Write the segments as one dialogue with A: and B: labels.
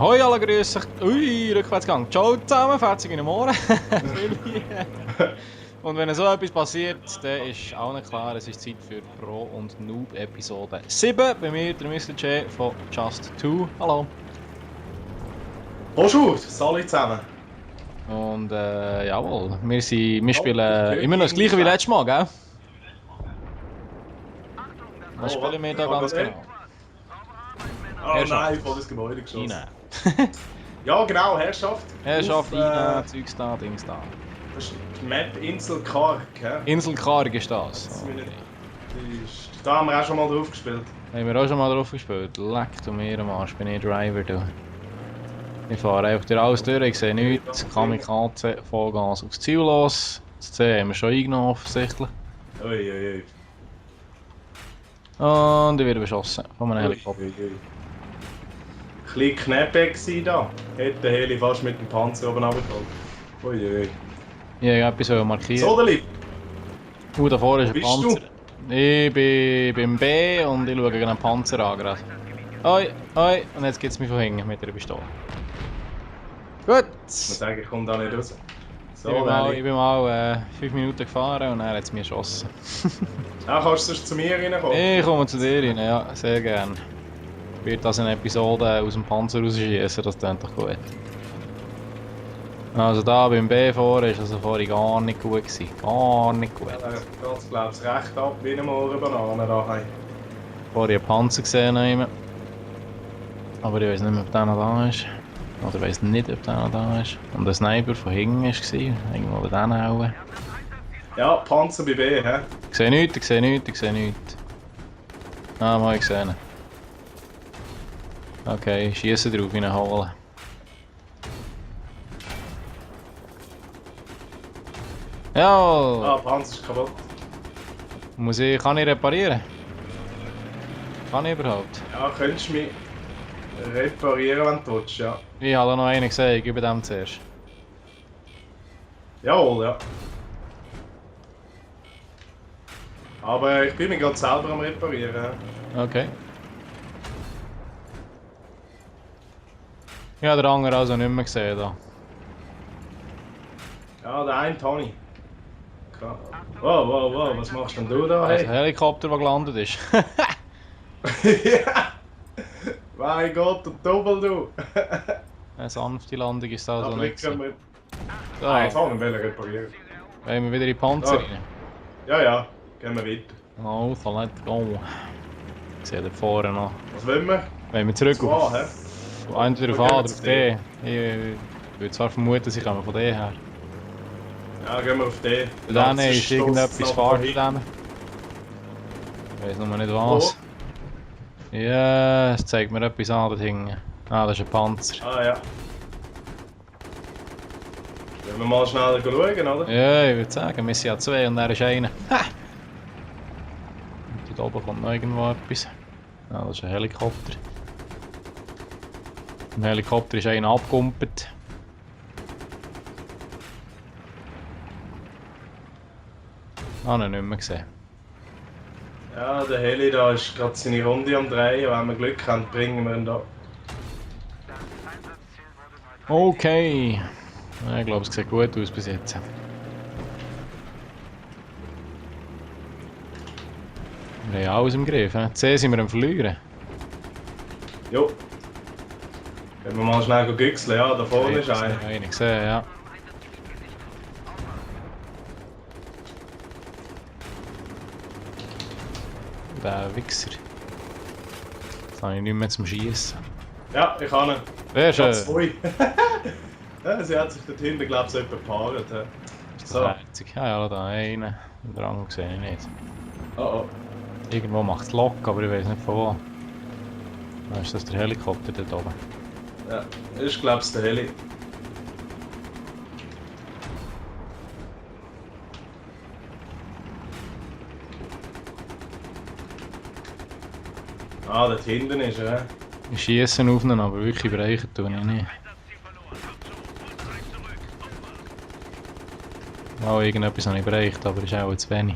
A: Hoi alle, grüß euch. Ui, Rückwärtsgang. Ciao zusammen, fetzig in den Ohren. Und wenn so etwas passiert, dann ist allen klar, es ist Zeit für Pro und Noob Episode 7. Bei mir der Mr. J von Just 2. Hallo.
B: Bonjour, salut zusammen.
A: Und jawohl, wir spielen immer noch das gleiche wie letztes Mal, gell? Was spielen wir da ganz genau?
B: Oh nein, voll ins Gebäude geschossen.
A: Rein.
B: Ja genau, Herrschaft.
A: Herrschaft, rein, Zeugs da, Dings da.
B: Das ist die Map Insel Karg, hä?
A: Insel Karg ist das.
B: Okay. Da haben wir auch schon mal drauf gespielt.
A: Haben wir auch schon mal drauf gespielt. Leck du mir am Arsch, bin ich Driver, du. Ich fahre einfach durch alles durch, ich sehe nichts. Kamikaze, Vollgas aufs Ziel los. Das C haben wir schon eingenommen, offensichtlich.
B: Ui.
A: Und ich werde beschossen von einem Helikopter.
B: Klein Knäppeck war da. Hätte der Heli fast mit dem Panzer oben runtergeholt. Ui.
A: Ich habe etwas markieren.
B: Soderli!
A: Da vorne ist ein
B: Bist
A: Panzer. Ich bin beim B und ich schaue gegen einen Panzer an gerade. Oi, und jetzt gibt es mich von hinten mit der Pistole. Gut!
B: Ich muss sagen, ich komme da nicht raus. So,
A: ich bin mal 5 Minuten gefahren und er hat es mir geschossen.
B: Kannst du sonst zu mir reinkommen?
A: Ich komme zu dir rein, ja, sehr gerne. Ich werde das in Episode aus dem Panzer rausschießen, das klingt doch gut. Also da beim B vorne ist also vorhin gar nicht gut gewesen. Gar nicht gut.
B: Ja, das glaube ich recht ab wie eine Mohrenbanane daheim.
A: Vorhin einen Panzer gesehen haben. Aber ich weiß nicht mehr, ob der noch da ist. Oder ich weiß nicht, ob der noch da ist. Und der Sniper von hinten war, irgendwo da hinten.
B: Ja, Panzer bei B, hä?
A: Ich sehe nichts. Ah, mal gesehen. Okay, schießen drauf, ihn holen. Ja.
B: Panzer ist kaputt.
A: Kann ich reparieren? Kann ich überhaupt?
B: Ja, könntest du mich reparieren, wenn du willst, ja.
A: Ich habe noch einen gesehen, ich gebe dem zuerst.
B: Jawohl, ja. Aber ich bin mich gerade selber am reparieren.
A: Okay. Ich habe den anderen also nicht mehr gesehen da.
B: Ja, der eine Tony. Wow, was machst denn du da?
A: Das ist
B: Hey?
A: ein Helikopter, der gelandet ist.
B: Ja! Mein Gott, der Doppel, du!
A: Eine sanfte Landung ist das also
B: Aber
A: nicht.
B: jetzt können wir...
A: So,
B: Ah, jetzt haben wir reparieren.
A: wollen wir wieder in die Panzer rein?
B: Ja, gehen wir weiter.
A: Also, let's go. Ich sehe da vorne noch.
B: Was wollen wir?
A: Wenn wir zurück
B: Auf A, hä?
A: entweder auf A oder auf D. Ich würde zwar vermuten, sie kommen von D her.
B: Ja, gehen wir auf D.
A: Dann ist irgendetwas fahrt dann. Ich weiß noch nicht was. Ja, es zeigt mir etwas an dort hinten. Ah, das ist ein Panzer.
B: Ah ja. Wollen wir mal schneller schauen, oder?
A: Ja, ich würde sagen, wir sind ja zwei und er ist einer. Ha! Und dort oben kommt noch irgendwo etwas. Ah, das ist ein Helikopter. Im Helikopter ist einer abgekumpelt. Habe ich nicht mehr gesehen.
B: Ja, der Heli da ist gerade seine Runde am Drehen. Wenn wir Glück haben, bringen wir ihn da.
A: Okay. Ja, ich glaube, es sieht gut aus bis jetzt. Wir haben alles im Griff. C sind wir am Verlieren.
B: Jo. Gehen wir mal schnell güchseln. Ja, da vorne ist einer.
A: Ich habe gesehen, ja. Der Wichser. Jetzt habe ich nicht mehr zum Schießen.
B: Ja, ich kann ihn.
A: Wer
B: Schon
A: schon?
B: zwei. Ja, sie hat sich dort hinten, glaube ich, so jemand gepaart. So.
A: Ja, da einen. Den Drang sehe ich nicht.
B: Oh.
A: Irgendwo macht es Lock, aber ich weiß nicht von wo. Dann ist das der Helikopter dort oben.
B: Ja, das ist, glaube ich, der Heli. Ah, dort hinten ist er.
A: Ich schieße auf ihn, aber wirklich bereichern tue ich nicht. Oh, irgendetwas habe ich bereicht, aber ist auch zu wenig.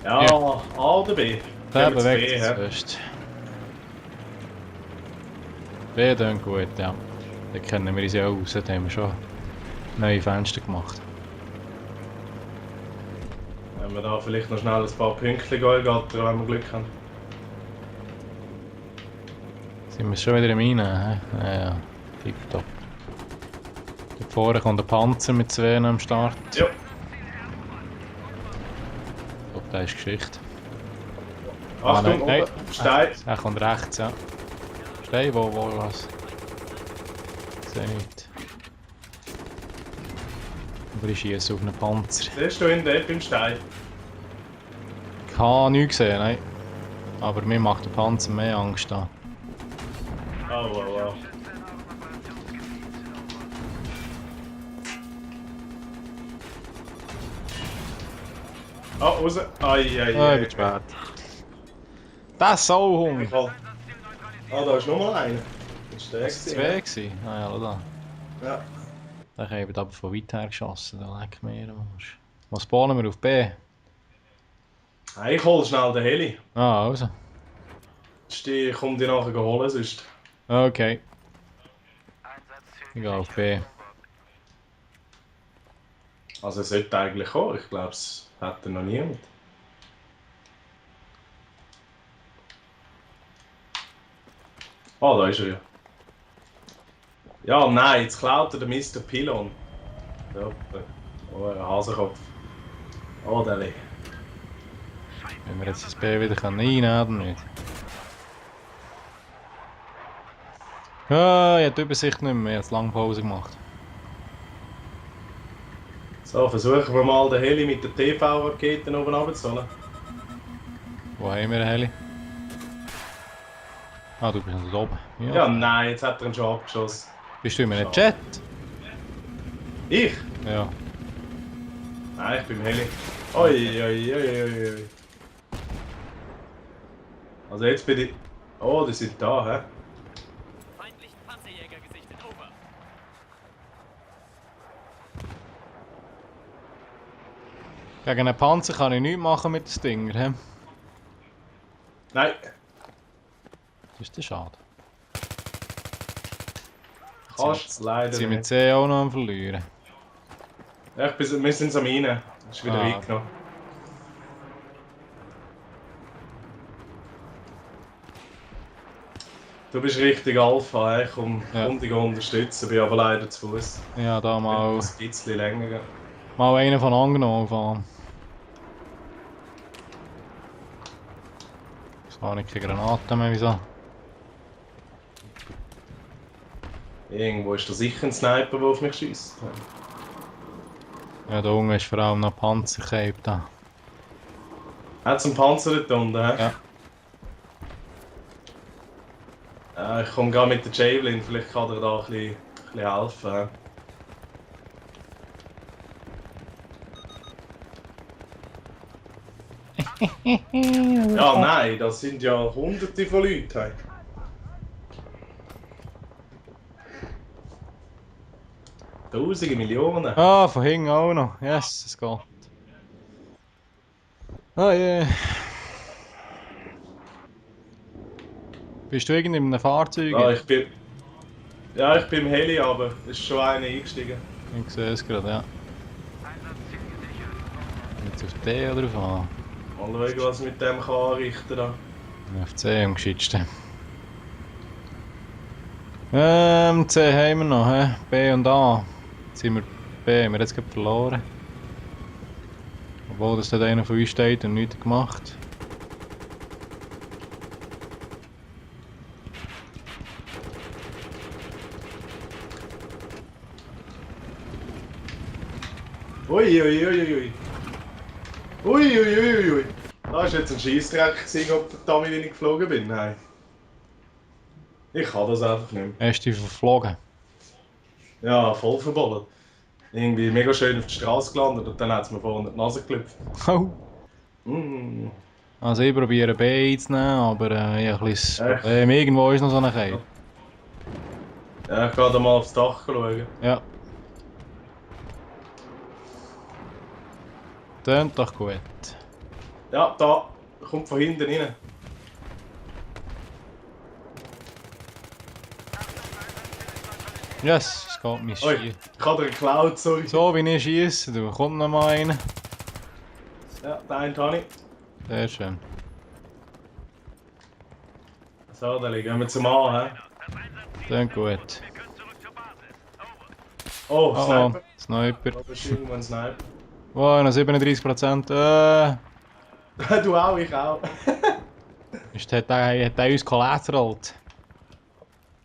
B: Ja, A oder B?
A: Der
B: Gehen wir zu
A: bewegt
B: B,
A: sich
B: hä?
A: zuerst. B tönt gut, ja. Da kennen wir uns ja aus, da haben wir schon neue Fenster gemacht.
B: Wenn wir da vielleicht noch schnell ein paar Pünktchen gattern, wenn wir Glück haben.
A: Sind wir schon wieder im Reinen? Ja, ja, tipptopp. Da vorne kommt ein Panzer mit 2 am Start.
B: Ja.
A: Ich glaube, das ist Geschichte.
B: Achtung,
A: nein.
B: oben, Stein.
A: Er kommt rechts, ja. Stein, wo was? Ich sehe nicht. Aber ich schieße auf einen Panzer.
B: Siehst du ihn dort beim Stein?
A: Ich habe nichts gesehen, nein. Aber mir macht der Panzer mehr Angst da.
B: Oh, wow, wow. Oh, raus. Ai, ai,
A: Ah,
B: ai.
A: ich bin spät. Das Sauhund!
B: Ich hab... Ah, da ist noch mal einer. Das ist der
A: Das war
B: gewesen,
A: 2 gewesen. Ah ja, da.
B: ja.
A: Da haben wir aber von weit her geschossen, da leck mir am Arsch. Was spawnen wir auf B?
B: Hey, ich hol schnell den Heli.
A: Ah, also.
B: Ich komme dir nachher holen, sonst.
A: Okay. Ich gehe auf B.
B: Also, er sollte eigentlich kommen. Ich glaube, es hat er noch niemand. Ah, da ist er ja. Ja, nein, jetzt klaut er den Mr. Pylon. Ja, oh, ein Hasenkopf. Oh, der Lee.
A: Wenn wir jetzt das B wieder reinnehmen können, nicht. Ah, ich habe die Übersicht nicht mehr, ich habe jetzt lange Pause gemacht.
B: So, versuchen wir mal den Heli mit den TV-Raketen oben runterzuholen.
A: Wo haben wir den Heli? Ah, du bist noch da oben.
B: Ja, nein, jetzt hat er ihn schon abgeschossen.
A: Bist du in einem Jet?
B: Ich?
A: Ja.
B: Nein, ich bin im Heli. Oi, oi, oi, oi, oi. Also jetzt bin ich... Oh, die sind da, hä?
C: Feindlichen Panzerjäger gesichtet, over.
A: Gegen einen Panzer kann ich nichts machen mit den Stinger, hä?
B: Nein.
A: Das ist der schade.
B: Kannst leider
A: Jetzt sind wir
B: nicht.
A: C auch noch am Verlieren.
B: Ja, wir sind am Reinen. Ist wieder
A: Ah.
B: weggenommen. Du bist richtig Alpha, hä? Komm dich unterstützen, bin aber leider zu Fuß.
A: Ja, da mal,
B: Ein bisschen länger gehen.
A: mal einen von angenommen fahren. Jetzt habe ich keine Granaten mehr, wieso?
B: Irgendwo ist da sicher ein Sniper, der auf mich schießt.
A: Ja, da unten ist vor allem noch Panzercape da.
B: Hat es einen Panzer dort unten, hä?
A: Ja.
B: Ja, ich komme gerade mit der Javelin, vielleicht kann er da ein bisschen helfen. Hä? Ja, nein, das sind ja hunderte von Leuten. Hey. Tausende, Millionen.
A: Ah, von hinten auch noch. Yes, es geht. Ah je. Bist du irgendwie in einem Fahrzeug?
B: Ja, ich bin im Heli, aber es ist schon einer eingestiegen.
A: Ich sehe es gerade, ja. Jetzt auf D oder auf A?
B: Mal schauen, was ich mit dem kann anrichten kann.
A: Auf C am gescheitsten. C haben wir noch, hä? B und A. Jetzt sind wir B, haben wir jetzt gerade verloren. Obwohl das dort einer von uns steht und nichts gemacht.
B: Ui, ui, ui, ui. Ui, ui, ui, ui. Das war jetzt ein Scheissdreck, ob ich da nicht geflogen bin. Nein. Ich kann das einfach nicht mehr.
A: Hast du dich verflogen?
B: Ja, voll verbollen. Irgendwie mega schön auf die Straße gelandet und dann hat es mir vorne in die Nase geklopft.
A: Oh.
B: Mm.
A: Also ich probiere B einzunehmen, aber ich habe ein bisschen
B: Echt?
A: Problem. Irgendwo ist noch so eine Kette.
B: Ja, ich gehe da mal aufs Dach schauen.
A: Ja. Tönt doch gut.
B: Ja, da. Kommt von hinten rein.
A: Yes, es geht mein
B: Ui,
A: Schießen.
B: ich habe den geklaut, sorry.
A: So wie ich schieße, du kommt noch mal einer.
B: Ja, den einen habe ich.
A: Sehr schön.
B: So, dann gehen wir zum A, hä?
A: Klingt gut.
C: Wir können zurück zur Basis. Over.
B: Oh,
A: Oh,
B: Sniper.
A: Sniper.
B: Oh, das ist irgendwo ein Sniper.
A: Wow, noch 37%.
B: Du auch, ich auch.
A: Hat er uns collateralt?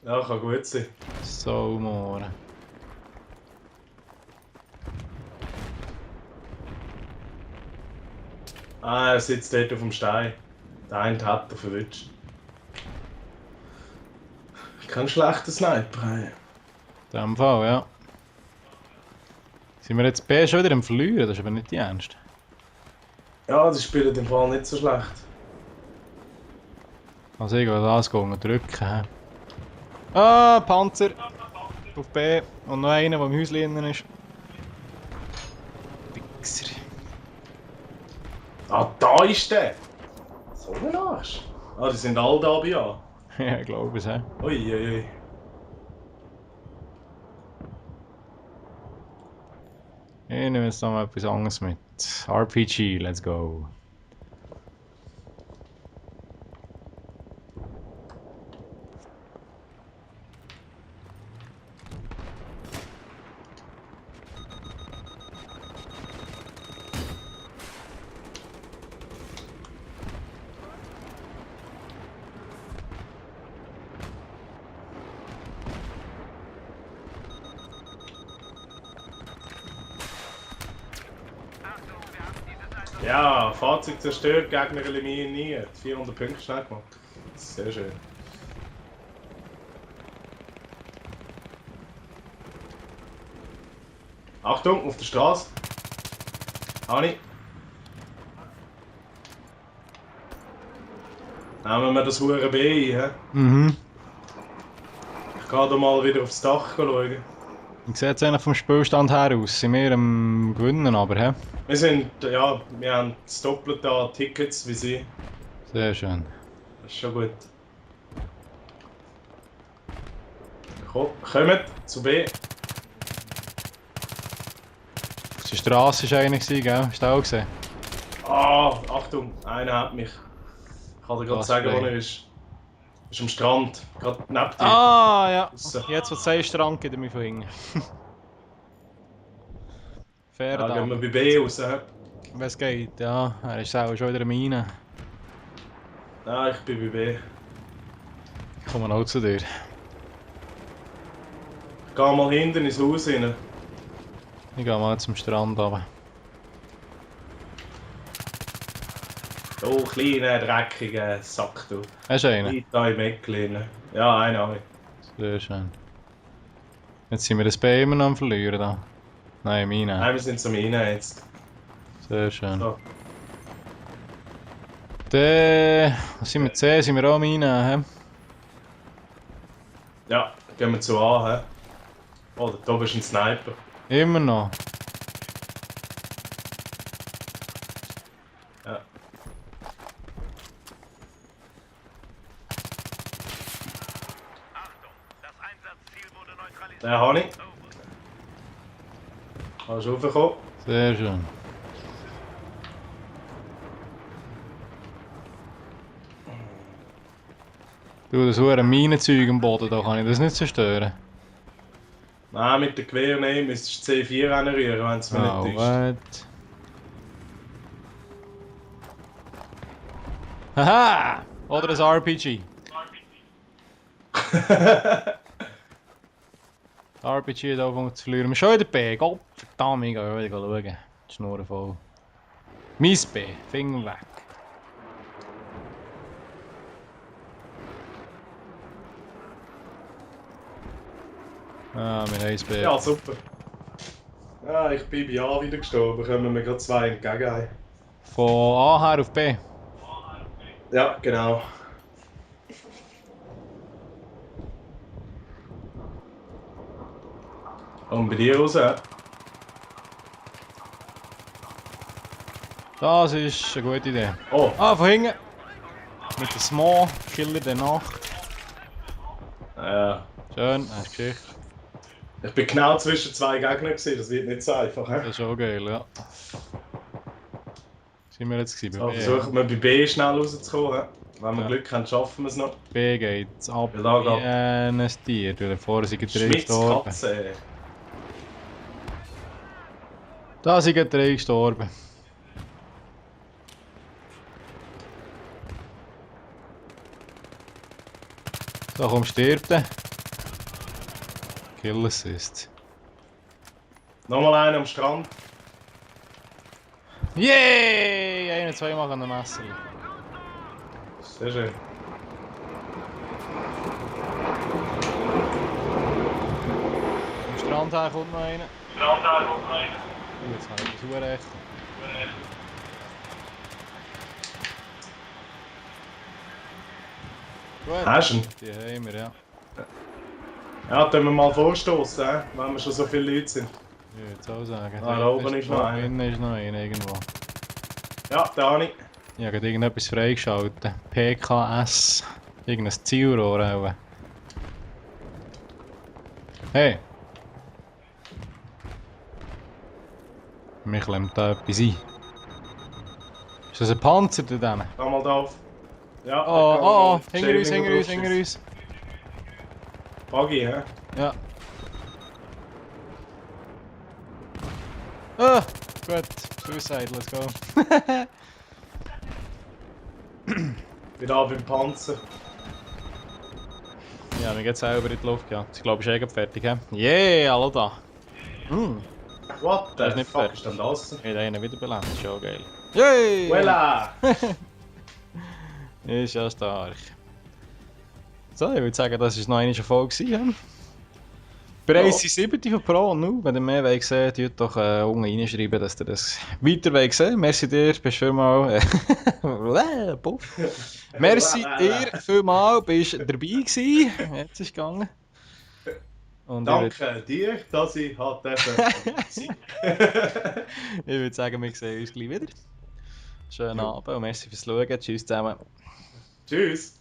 B: Ja, kann gut sein.
A: So, Moore.
B: Ah, er sitzt dort auf dem Stein. Der eine hat er verwünscht. Kein schlechter Sniper, hey.
A: In dem Fall, ja. Sind wir jetzt B schon wieder am Verlieren? Das ist aber nicht die Ernst.
B: Ja, die spielen im Fall nicht so schlecht.
A: Also ich gehe das drücken. He? Ah, Panzer! Auf B. Und noch einer, der im Häuschen innen ist. Wichser.
B: Ah, da ist der! So ein Arsch. Ah, die sind alle da bei A.
A: Ja, ich glaube es, he.
B: Ui, ui, ui.
A: Ich nehme jetzt noch mal etwas anderes mit. RPG, let's go.
B: Ja, Fahrzeug zerstört, Gegner eliminiert. 400 Punkte schnell gemacht. Sehr schön. Achtung, auf der Straße. Hani. Nehmen wir das hure B ein, hä?
A: Mhm.
B: Ich gehe da mal wieder aufs Dach schauen.
A: Wie sieht es eigentlich vom Spielstand her aus? Sind wir am Gewinnen aber, hä?
B: Wir sind, ja, wir haben das Doppelte an Tickets wie sie.
A: Sehr schön.
B: Das ist schon gut. Kommt zu B.
A: Auf der Straße war einer, gell? Hast du auch gesehen?
B: Ah, Achtung, einer hat mich. Ich kann dir gerade
A: Was
B: sagen, wo
A: für
B: er ist. Er ist am Strand, gerade neben dir.
A: Ah, ja.
B: So.
A: Jetzt, wo du sagst, Strand geht er mich von hinten. Fair
B: Ja, gehen wir
A: dann.
B: bei B raus. Hä?
A: Wenn es geht, ja. Er ist auch schon wieder am Rein.
B: Nein, ich bin bei B.
A: Ich komme auch zu dir.
B: Ich gehe mal hinten ins Haus rein.
A: Ich gehe mal zum Strand runter.
B: Oh, kleiner, dreckiger Sack, du.
A: Hast du einen?
B: Liegt da im Eckchen. Ja, einen habe ich.
A: Sehr schön. Jetzt sind wir das B immer noch am Verlieren da. Nein, meine.
B: Nein, wir sind zum Rein jetzt.
A: Sehr schön.
B: So.
A: Dann, was sind wir? C, sind wir auch am Rein,
B: Ja, gehen wir zu A. Hä? Oh, da oben ist ein Sniper.
A: Immer noch.
B: Ja.
C: Achtung, das Einsatzziel wurde neutralisiert.
B: Den habe ich.
C: Over.
B: Kannst du raufkommen?
A: Sehr schön. Du, das hure Minenzeug am Boden, da kann ich das nicht zerstören.
B: Nein, mit dem Gewehr nehmen, müsstest du C4 reinrühren, wenn es mir
A: Oh,
B: nicht ist.
A: what? Haha! Oder ein RPG. RPG da von zu verlieren. Wir schon wieder B. Gott verdammt, ich gehe wieder schauen. Die Schnur voll. Mein B. Finger weg. Ah, wir haben B.
B: Ja, super. Ja, ich bin bei A wieder gestorben, kommen mir gerade zwei entgegen.
A: Von A her auf B.
B: Ja, genau. Und bei dir raus?
A: Das ist eine gute Idee.
B: Oh,
A: Ah, von hinten. Mit dem Small Killer der Nacht.
B: ja.
A: Schön, das ist Geschichte.
B: Ich bin genau zwischen zwei Gegnern gewesen, das wird nicht so einfach.
A: Das
B: He?
A: ist auch geil, ja. Sind wir jetzt gewesen?
B: So,
A: Bei B,
B: versuchen wir bei B schnell rauszukommen. He? Wenn wir
A: Ja.
B: Glück haben, schaffen wir es noch.
A: B geht's ab
B: Weil da
A: wie
B: geht
A: ein Stier, weil vorher sind 3
B: Schmitz
A: gestorben.
B: Katze.
A: Da sind 3 gestorben. So, komm, stirbt er. Kill Assist.
B: Nochmal einer am Strand.
A: Yay! 1, 2 machen ein Messer.
B: Sehr schön.
A: Am Strand her kommt noch einer. Jetzt habe ich das Uhr-Echo. Gut,
B: Hast du ihn?
A: die haben wir, ja.
B: Ja, können wir mal vorstoßen, wenn wir schon so viele Leute sind.
A: Ich würde es auch sagen.
B: Da oben ist noch einer.
A: Innen ist noch einer irgendwo.
B: Ja, da habe ich.
A: Ich habe gerade irgendetwas freigeschaltet. PKS. Irgendein Zielrohr auch. Hey! Mich klemmt da etwas ein. Ist das ein Panzer da drin?
B: Geh mal da auf. Ja,
A: Oh,
B: da kann
A: oh, oh,
B: man
A: hinter uns,
B: Schädlinge
A: hinter uns,
B: draufschießen.
A: hinter uns.
B: Buggy, hä?
A: Ja. Ah, gut. Suicide, let's go.
B: Bin da beim Panzer.
A: Ja, mir geht's selber in die Luft, ja. Ich glaube, ich bin fertig, hä? Yeah, hallo da.
B: What
A: Das ist
B: the
A: nicht
B: fuck
A: fertig.
B: ist denn das?
A: Ich habe einen wiederbelebt, das ist schon geil. Yay!
B: Voila!
A: Ist ja stark. So, ich würde sagen, das war noch eine Folge. Ja. Bereits die 7. von Pro und Nu. Wenn ihr mehr wollt sehen wollt, doch unten reinschreiben, dass ihr das weiter wollt sehen. Merci dir, bist vielmal. Puff. Merci dir vielmal, bist dabei gewesen. Jetzt ist es gegangen. Und
B: Danke dir, dass ich halt
A: ich würde sagen, wir sehen uns gleich wieder. Schönen Abend und merci fürs Schauen. Tschüss zusammen.
B: Tschüss!